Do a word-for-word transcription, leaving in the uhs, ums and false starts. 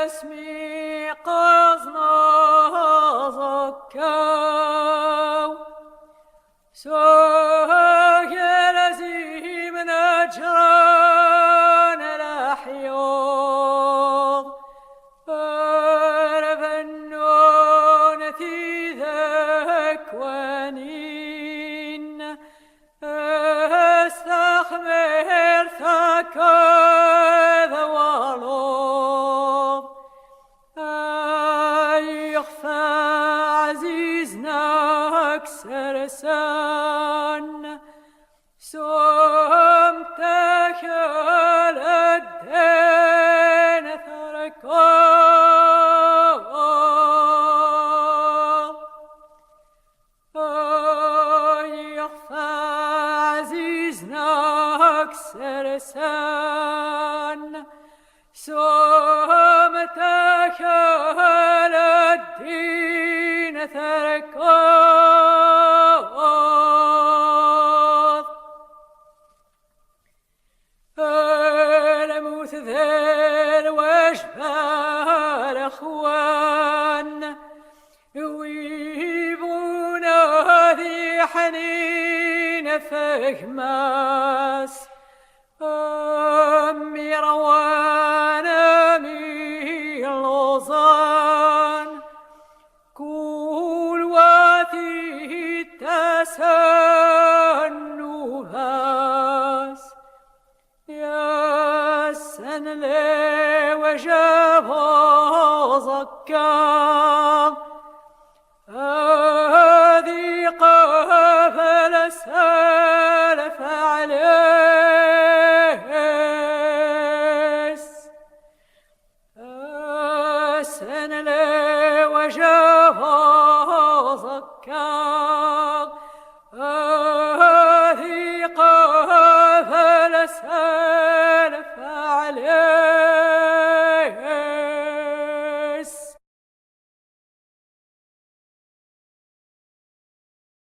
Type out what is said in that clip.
Asmi qqaẓen aẓekkaw, s ugerz-im neǧren leḥyuḍ, ar bennun tidekwanin. S texmirt akked waluḍ, ay ixef ɛzizen ad k-sersen s umtakal ddin terkuḍ. Ay ixef ɛzizen ad k-sersen s umtakal ddin terkuḍ. Lmut d lwajeb a lexwan, wi bɣun ad iḥnin ɣef gma-s, am iṛwan am illuẓan. Kul wa t-ittas nnuba-s, yassen lwajeb uẓekka, ad iqabel s lfeɛl-is. Assen lwajeb uẓekka, ad iqabel s